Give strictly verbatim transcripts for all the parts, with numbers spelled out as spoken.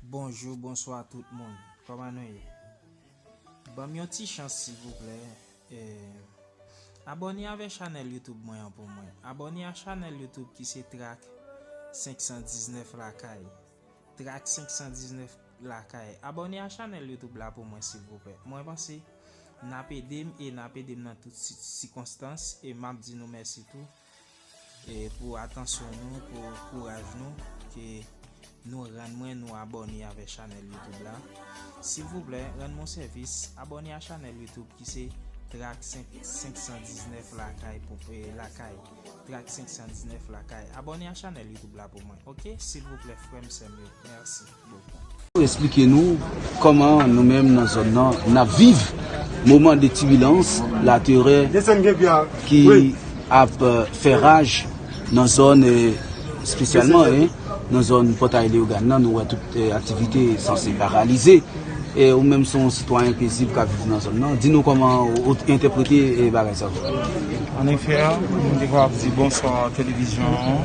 Bonjou, bonswa tout moun. Kòman nou ye? Ban m yon ti chans, silvouplè. Eh, abòne avè chanèl YouTube mwen an pou mwen. Abòne a chanèl YouTube ki se Track senk san diznèf Lakay. Track senk san diznèf Lakay. Abòne a chanèl YouTube la pou mwen, silvouplè. Mwen panse n ap ede m e n ap ede m nan tout si-, sikonstans. E m ap di nou mèsi tou. E pou atansyon nou, pou kouraj nou, ke nou rann mwen, nou abòne avè chanèl YouTube la. Silvouplè, rann mwen sèvis, abòne a chanèl YouTube ki se Track senk, senk san diznèf Lakay pou, eh, Lakay. Track senk san diznèf Lakay. Abòne a chanèl YouTube la pou mwen, oke? Silvouplè, frè m, sè m yo. Mèsi. Pou eksplike nou kòman nou menm nan zòn nan n ap viv moman de tibilans, laterè ki ap, eh, fè raj nan zòn, eh, espesyalman, eh, nan zòn Pòtay Leyogàn nan, nou wè tout, eh, aktivite sanse paralize. E ou menm se yon sitwayen pezib k ap viv nan zòn nan, di nou kòman ou, ou entèprete, eh, bagay sa yo. Anefè, nou te kapab di bonswa televizyon an,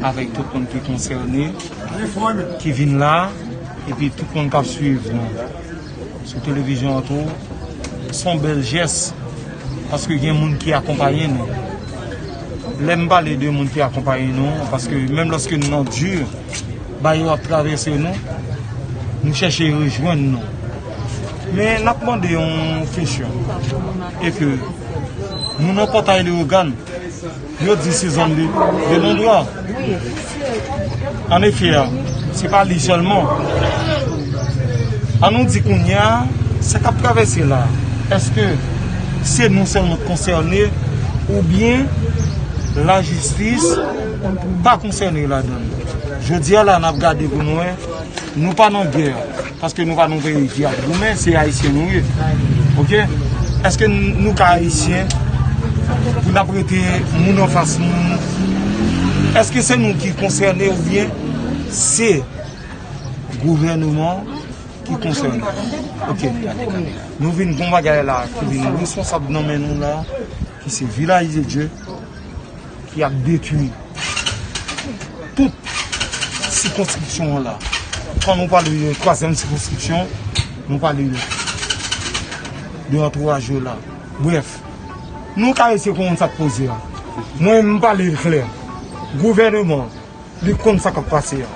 avèk tout moun ki konsène, ki vin la, epi tout moun k ap swiv nou sou televizyon an tou. Se yon bèl jès, paske gen moun ki akonpaye nou. Lè m pale de moun ki akonpaye nou, paske menm lòske nou nan di, bagay yo ap travèse nou, nou chèche rejwenn nou. Men n ap mande yon kesyon. E ke nou nan Pòtay Leyogàn, yo di se zòn de, de non dwa. Anefè, se pa li sèlman. An nou di kounye a, sa k ap travèse la, èske se nou sèlman k konsène, oubyen lajistis pa konsène ladan l? Jodi a la, n ap gade pou nou wè, nou pa nan gè, paske nou pa nan peyi ki ap goumen, se ayisyen nou ye. Oke? Èske n-, nou ka ayisyen pou n ap rete moun anfas nou? Èske se nou ki konsène oubyen se gouvènman ki konsène? Oke. Nou vin gon bagay la ki vin responsab nan men nou la, ki se Vilaj de Dye, ki ap detwi tout sikonskripsyon an la. Kan nou pale de twazyèm sikonskripsyon, nou pale de, de antouraj yo la. Brèf, nou ka eseye konprann sa k poze a. Mwen, m pale l klè. Gouvèneman, li konn sa k ap pase a.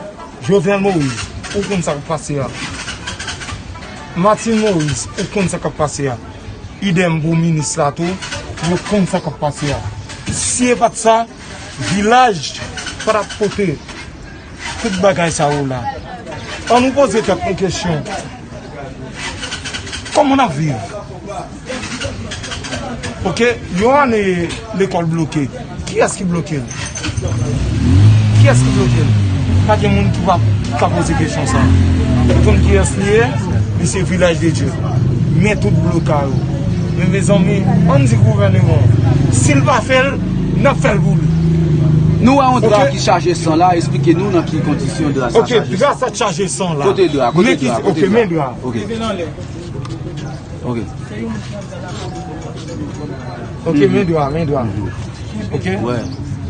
Jovenel Moïse, ou konn sa k ap pase a. Martine Moïse, ou konn sa k ap pase a. Idèm pou minis la tou, yo konn sa k ap pase a. Si e pa t sa, Vilaj pa t ap pote tout bagay sa yo la. An nou poze tèt nou kesyon. Kòman n ap viv? Oke, yon ane lekòl bloke. Kiyès ki bloke l? Kiyès ki bloke l? Pa gen moun ki pa, ki pa poze kesyon sa. Ou konn kiyès li ye? Li se Vilaj de Dye. Men tout blokay yo. Men mezanmi, ann di gouvèneman, si l pa fè l, n ap fè l pou li. Nou wè yon dra ki chaje san la, eksplike nou nan ki kondisyon dra sa chaje san. Oke, dra sa chaje san la. Kote dra? Kote dra? Kote dra? Oke, men dra. Oke. Oke, men dra, men dra. Oke?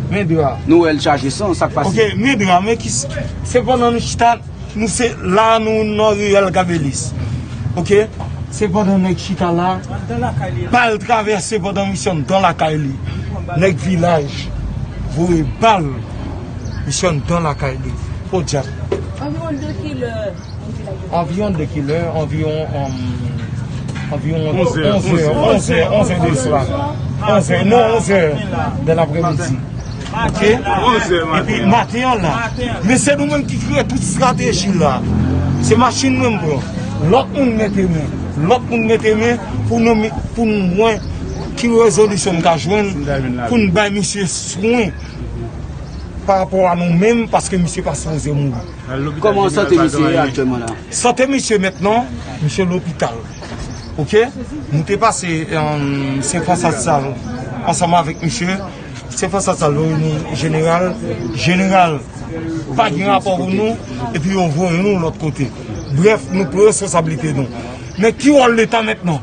Men dra. Nou wè l chaje san, sa k pase? Oke, men dra, men ki s-, se pandan nou chita, nou se la, nou nan riyèl Gabelis. Oke? Se pandan nèg chita la, bal travèse pandan misye anndan lakay li. Nèg Vilaj voye bal, misye anndan lakay li. Podyab. Anviwon de kilè. Anviwon de kilè, anviwon, um, anviwon onz è, onz è, onz è, onz è de swa. Onz è, non, onz è de lapremidi. Oke? Onz è maten. Epi maten an la. Men se nou menm ki kreye tout estrateji la. Se machin mwen m pran. Lòt moun mete men. Lòt moun mete men pou nou, pou nou wè ki rezolisyon n ka jwenn pou n bay misye swen pa rapò a nou menm, paske misye pa sipoze mouri. Kòman sante misye ye aktyèlman la? Sante misye mentnan, misye lopital. Oke? Nou te pase, um, se fas a sa ansanm avèk misye. Se fas a sa l reyini jeneral. Jeneral pa gen rapò pou nou, epi yo voye nou lòt kote. Brèf, nou pran responsablite nou. Men ki wòl Leta mentnan?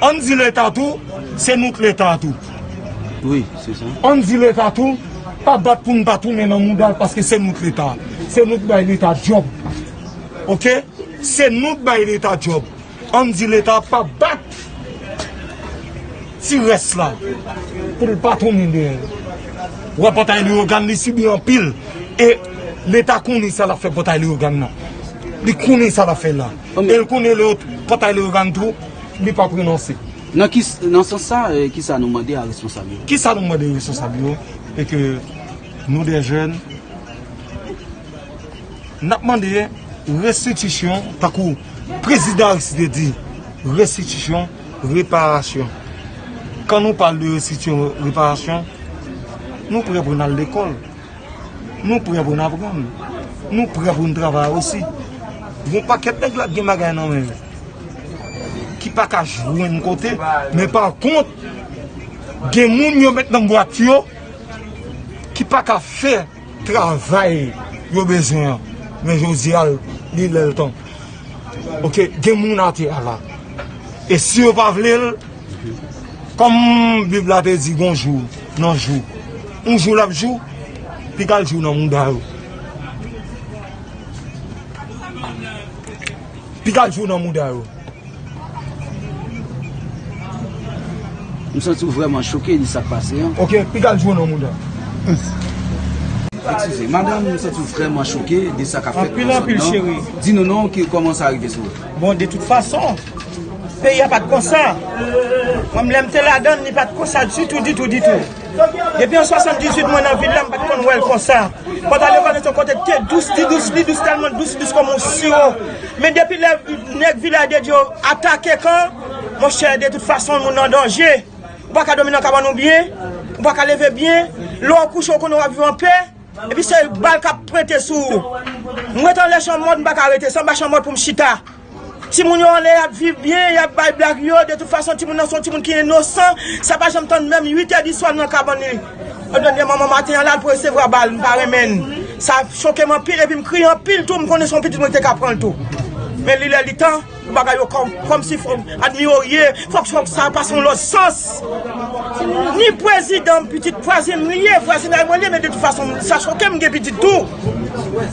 Ann di Leta tou, se nou k Leta tou. Wi, se sa. Ann di Leta tou, pa bat pou n pa tounen nan mouda l, paske se nou k Leta. Se nou k bay Leta djòb. Oke? Se nou k bay Leta djòb. Ann di Leta pa bat ti rès la pou l pa tounen dèyè l. Wè pòtay Leyogàn li sibi anpil. E Leta konnen sa l ap fè pòtay Leyogàn nan. Li konnen sa l ap fè la. E l konnen Leyo- pòtay Leyogàn tou, li p ap renonse. Nan ki, nan sans sa, eh, kisa nou mande a responsab yo? Kisa nou mande responsab yo? E ke nou de jèn, n ap mande restitisyon, tankou prezidan Aristide di, restitisyon, reparasyon. Kan nou pale de restitisyon, reparasyon, nou prè pou n al lekòl. Nou prè pou n aprann. Nou prè pou n travay osi. Gon pakèt nèg la k gen bagay nan men yo ki pa ka jwenn kote, men pa kont, gen moun yo met nan bwat yo ki pa ka fè travay yo bezwen an. Men jodi a, li lè l tan. Oke, gen moun atè a la. E si yo pa vle l, kòm Bib la te di, gon jou, nan jou. Yon jou l ap jou, piga l jou nan mouda yo. Piga l jou nan mouda yo. M santi w vrèman choke de sa k pase an. Oke, piga l jou nan mouda. Eskize, madanm, m santi w vrèman choke de sa k ap fèt nan zòn nan. Anpil, anpil, cheri. Di nou non, ki, kòman sa rive sou ou? Bon, de tout fason, peyi a pa t konsa. Mwen, lè m te ladan l, li pa t konsa ditou, ditou, ditou. Depi an swasanndizuit, mwen nan vil la, m pa t konn wè l konsa. Pòtay Leyogàn se yon kote ki te dous, li dous, li dous, tèlman dous, li dous kòm yon siwo. Men depi lè nèg Vilaj de Dye atake kan, monchè, de tout fason, moun nan danje. Ou pa ka dòmi nan kabann ou byen, ou pa ka leve byen. Lè w kouche, ou konnen w ap viv anpè. Epi se bal k ap pwente sou ou. M rete anlè chanm mòn, m pa ka rete. Se anba chanm mòn pou m chita. Timoun yo anlè, y ap viv byen, y ap bay blag yo. De tout fason, timoun nan se yon timoun ki inosan. Sa pa janm tann menm uit è di swa nan kabann li. Yo tande manman maten an la, l pou resevwa bal, m pa renmen l. Sa choke m anpil, epi m kriye anpil tou, m konnen se yon pitit mwen ki te ka pran l tou. Men li lè li tan, pou bagay yo kòm, kòmsi fò admire w ye, fòk, fòk sa pase yon lòt sans. Ni prezidan m, pitit vwazen m li ye, vwazinay mwen li ye, men de tout fason, sa choke m, m gen pitit tou.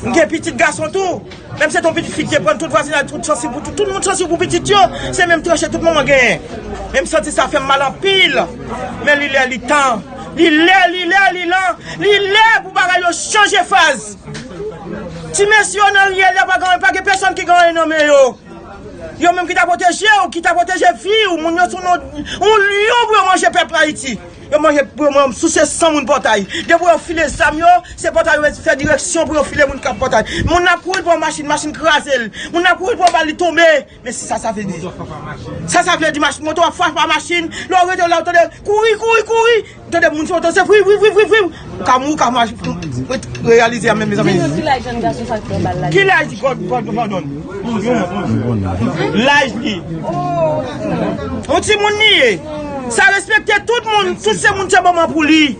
M gen pitit gason tou. Menm se te yon pitit fi ki te pran tout vwazinay, tout chansi pou tout, tout moun chansi pou pitit yo, se menm tranche tout manman genyen. Men m santi sa fè m mal anpil. Men li lè li tan. Li lè, li lè, li lan, li lè pou bagay yo chanje faz. Ti mesye yo nan riyèl la pa gen, pa gen pèsòn ki gen anyen nan men yo. Yo menm ki ta pwoteje w, ki ta pwoteje fi w, moun yo sou non, yon lyon pou yo manje pèp Ayiti. Yo manje pou yo manje, souse san moun Pòtay. Depi yo file zam yo, se Pòtay yo fè direksyon pou yo file moun k ap Pòtay. Moun nan kouri pran machin, machin kraze l. Moun nan kouri pran bal, li tonbe. Men si sa, sa vle di. Sa, sa vle di machin, moto ap frape a machin. Lè w rete la, w tande kouri, kouri, kouri. Tande moun sou oto, se vri, vri, vri, vri, vri. Ou ka mouri, ou ka mache. Reyalize a menm, mezanmi. Di nou ki laj jèn gason sa k pran bal la? Ki laj li, God, God, pardon? Laj li. Yon timoun li ye. Sa respekte tout moun, tout se moun se manman pou li.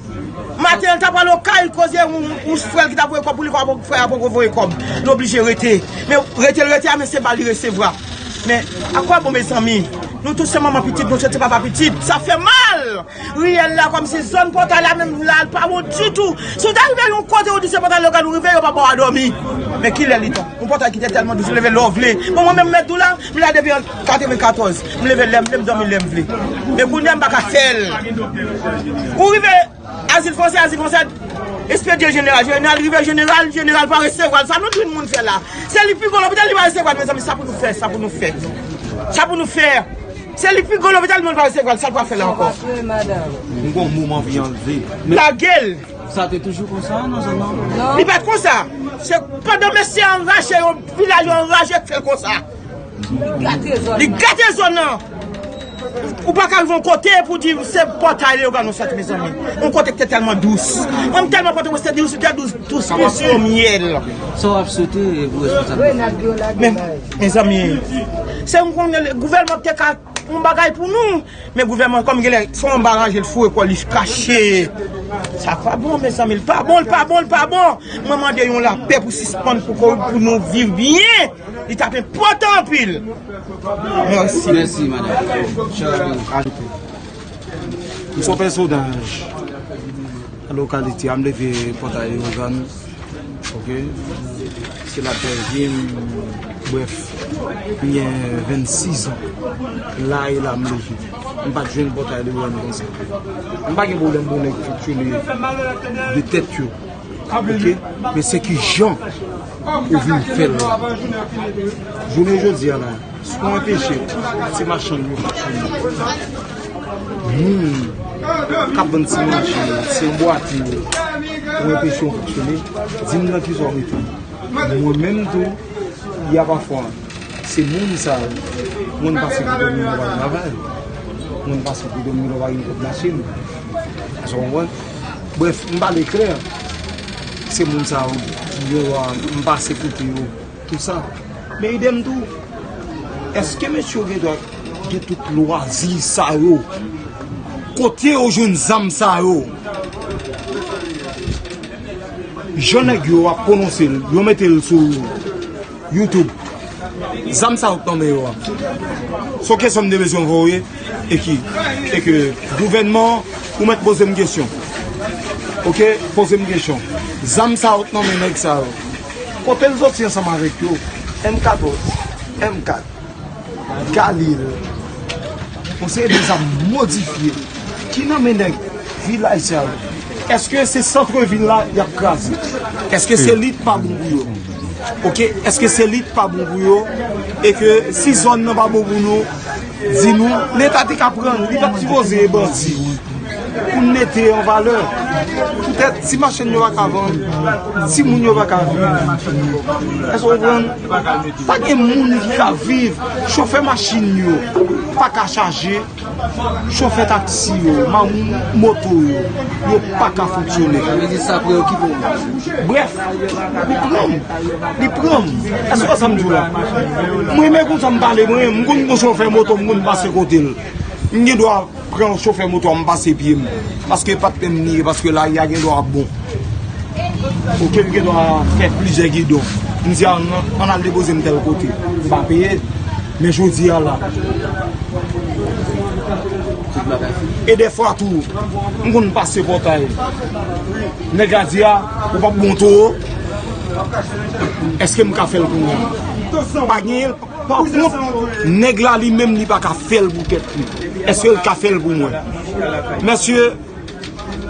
Maten an, l ta pral okay, koze yon, yon frè l ki ta voye kòb pou li, frè a poko voye kòb. Li oblije rete. Men rete l rete a, men se bal li resevwa. Men, a kwa bon, mezanmi? Nou tout se manman pitit, nou tout se papa pitit. Sa fè mal! Riyèl la, kòmsi zòn Pòtay la, menm la, l pa bon ditou. Si w ta rive yon kote, ou di se Pòtay Leyogàn ou rive, yo pa ba w a dòmi. Men kilè li tan? Yon Pòtay ki te tèlman dous, ou leve lè w vle. Bon, mwen menm, m mèt di w la, m la depi an katrevenkatòz. M leve lè m vle, m dòmi lè m vle. Men kounye a, m pa ka fè l. Ou rive Azil Fransè, Azil Fransè, Espedye Jeneral, Jeneral rive, Jeneral, Jeneral pa resevwa l. Sa nou di moun fè la? Se li pi gwo lopital, li pa resevwa l, mezanmi, sa pou nou fè, sa pou nou fè. Sa pou nou fè. Se li pi gwo lopital, men l pa resevwa l, sa l pral fè la ankò? M gon mo m anvi anlve. Lage l! Sa te toujou konsa nan zòn nan? Li pa t konsa. Se pandan mesye anraje yo, vilaj yo anraje k fè l konsa. Li gate zòn nan. Ou pa ka rive yon kote pou di se Pòtay Leyogàn nou sòti, mezanmi. Yon kote ki te tèlman dous. Mwen, m tèlman Pòtoprens te dous, te dous, dous plis ke myèl. Sa w ap swete pou responsab yo? Men, mezanmi, se yon konnen gouvènman te ka yon bagay pou nou. Men gouvènman, kòm genlè, se yon bagay, l foure kò l, li kache. Sa pa bon, mezanmi, l pa bon, l pa bon, l pa bon. Mwen mande yon lapè pou sispann, pou ko-, pou nou viv byen. Li t ap enpòtan anpil. Mèsi. Mèsi, madanm. Charles, ajoute. M se yon pèsonaj nan lokalite a, m leve Pòtay Leyogàn. Oke? Se la ke m Brèf, m gen vennsis an. La e la m leve. M pa t jwenn pòtay de Wonn konsa. M pa gen pwoblèm pou nèg fonksyone de tèt yo. Oke? Men se ki jan ou vin fè l la. Jounen jodi a la, si w anpeche ti machann yo fonksyone, moun k ap vann ti manje yo, ti anbwate yo, ou anpeche yo fonksyone, di m nan kisa w mete m. Mwen menm tou, y a pafwa, se moun sa yo, moun pase kote m yo pa travay, moun pase kote m yo pa gen kòb machin. Èske w konprann? Brèf, m pale klè, se moun sa yo ki gen dwa m pase kote yo, tou sa. Men idèm tou, èske mesye yo gen dwa gen tout lwazi sa yo? Kote yo jwenn zam sa yo? Jan nèg yo ap pwononse l, yo mete l sou YouTube. Zam sa yo k nan men yo a. Se yon kesyon m te bezwen voye e ki, e ke gouvènman an, ou mèt poze m kesyon. Oke, poze m kesyon. Zam sa yo k nan men nèg sa yo. Kote l soti ansanm avèk yo? M katòz, M kat, Galil. Yon seri de zam modifye ki nan men nèg vilaj sa yo. Èske se sant vil la y ap kraze? Èske se li k pa bon pou yo? Oke, èske se li k pa bon pou yo? E ke si zòn nan pa bon pou nou, di nou, Leta te ka pran, li pa t sipoze bandi. Pou n mete an valè. Poutèt ti machann yo pa ka vann, timoun yo pa ka viv. Èske w konprann? Pa gen moun ki ka viv. Chofè machin yo pa ka chaje. Chofè taksi yo, mamoun moto yo, yo pa ka fonksyone. Sa vle di sa preokipe w? Brèf, li pran m. Li pran m. Èske w wè sa m di w la? Mwen menm konsa m pale, mwen, m konn gon chofè moto, m konn pase kote l. M gen dwa pran chofè moto a, m pase pye m. Paske patnè m li ye, paske lari a gen dwa ap bon. Oke, m gen dwa fè plizyè gidon. M di, "A, ann, ann al depoze m tèl kote." M pa peye. Men jodi a la. E dèfwa tou, m konn pase pòtay. Nèg la di, "A, ou p ap bon towo." Èske m ka fè l pou mwen? Pa genyen. Pa kont, nèg la li menm li pa ka fè l pou tèt li. Èske l ka fè l pou mwen? Mesye,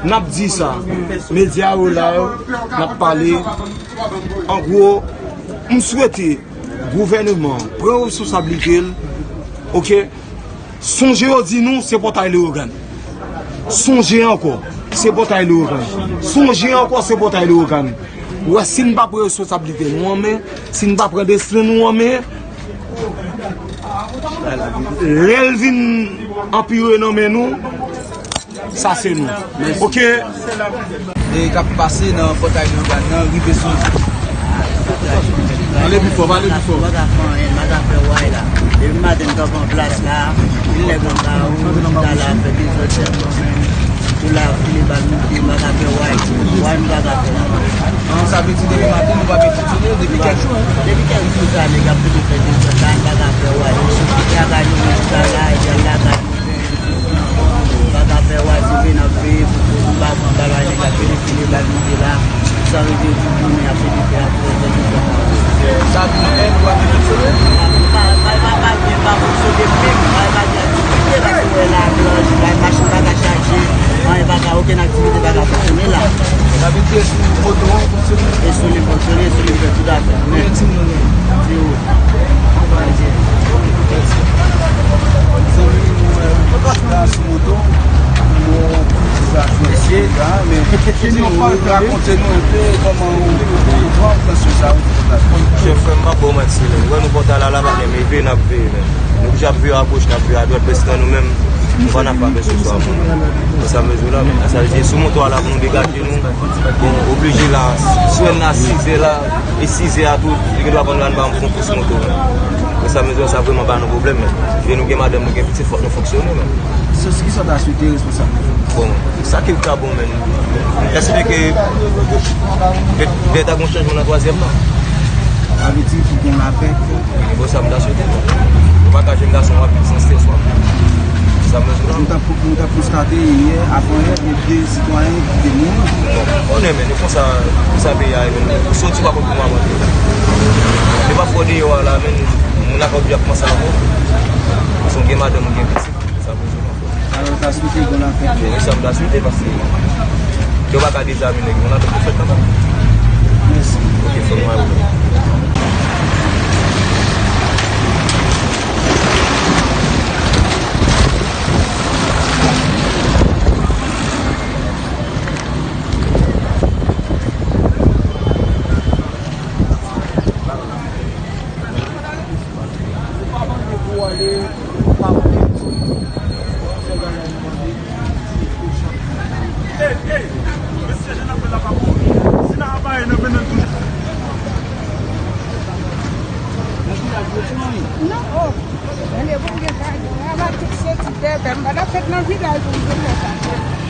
n ap di sa. Medya yo la, n ap pale. An gwo, m swete gouvènman an pran responsablite l. Oke? Sonje yo di nou se pòtay Leyogàn. Sonje ankò, se pòtay Leyogàn. Sonje ankò, se pòtay Leyogàn. Ou wè, si n pa pran responsablite nou an men, si n pa pran desten nou an men, lè l vin anpire nan men nou, sa se nou. Oke? E k ap pase nan pòtay Leyogàn nan, rive sou. Pale pi fò, pale pi fò. M pa ka fè anyen, m pa ka fè way la. Depi maten m kanpe an plas la, vin lè blan kawou, m ta la fè dezòd sèlman, men tou la file bal moute, m pa ka fè way. Way m pa ka fè. An, sa vle di depi maten nou pa mete tire, depi kèk jou? Depi kèk jou sa, nèg ap toujou fè dezòd la, m pa ka fè way. Lakay nou, men tou la, epi lakay nou. M pa ka fè wazouve nan peye pou, pou, pou ba pran bal la, nèg ap vini file bal moute la. San rezon, tout moun ap vini fè ap fè, fè tout sa. Sa vin fè nou pa vin fonksyone? Pa, pa, pa, pa, pa gen, pa fonksyone menm, pa, pa gen aktivite, paske wè la, blan, pa, machin pa ka chaje, anyen pa ka, okenn aktivite pa ka fonksyone la. Sa vle di e sou moto an fonksyone? E sou li fonksyone, e sou li fè tout afè. Konbyen timoun nou gen? Zewo. Zanmi nou, euh, chita sou moto, nou, sa, mesye, men, rakonte nou enpe kòman ou, ou pran tansyon sa, ou pran tansyon. Chèf, frè m, m ap ba w manti, men. Ou wè nou pòtay la, la, pa menm, e veye n ap veye, men. Nou ki ap veye a goch, n ap veye a dwat, men sinon nou menm, nou pa nan pa, men se sa, men. Se sa, men, la, men, sa, se sou moto a la pou nou degaje nou. Bon, oblije la, swè n la sizè la, e sizè a tou, li gen dwa vann la, n pa fon kous moto, men. Men sa, men, sa vrèman ba nou pwoblèm, men. E nou gen madanm, nou gen pitit, fòk nou fonksyone, men. Sos, kisa w ta swete responsab yo fè? Bon, sa ki ta bon, men. M espere ke pètèt ta gon chanjman nan twazyèm nan. Sa vle di pou gen lapè. Bon, sa m ta swete, bon. Ou pa ka jwenn gason w ap viv san strès w ap. Sa m bezwen la. Nou t ap, nou t ap konstate yè, avan yè, gen de sitwayen ki te mouri. Bon, konnen, men, nou konsa, konsa peyi a ye, men. Ou soti pa konn kouman mande. Nou pa Ou deyò a la, men moun lakay ou ap kòmanse avè w. Paske w gen madanm, ou gen pitit, sa poze yon pwoblèm. Alò, w ta swete gen lapè? Wi, sa m ta swete, paske yo pa ka dezame nèg yo, n ap fè kanmenm. Mèsi. Ok, fè mwen. Ou pa mande pou ale, ou pa mande pou fè bagay ou mande. Ey, ey, mesye, jan n ap fè la pa bon. Si n a apaye nan men n toujou. Non, oh. Gade, bon, gen sa, rabat tout soti tèt, m pa t ap fèt nan vilaj pou m te fè sa.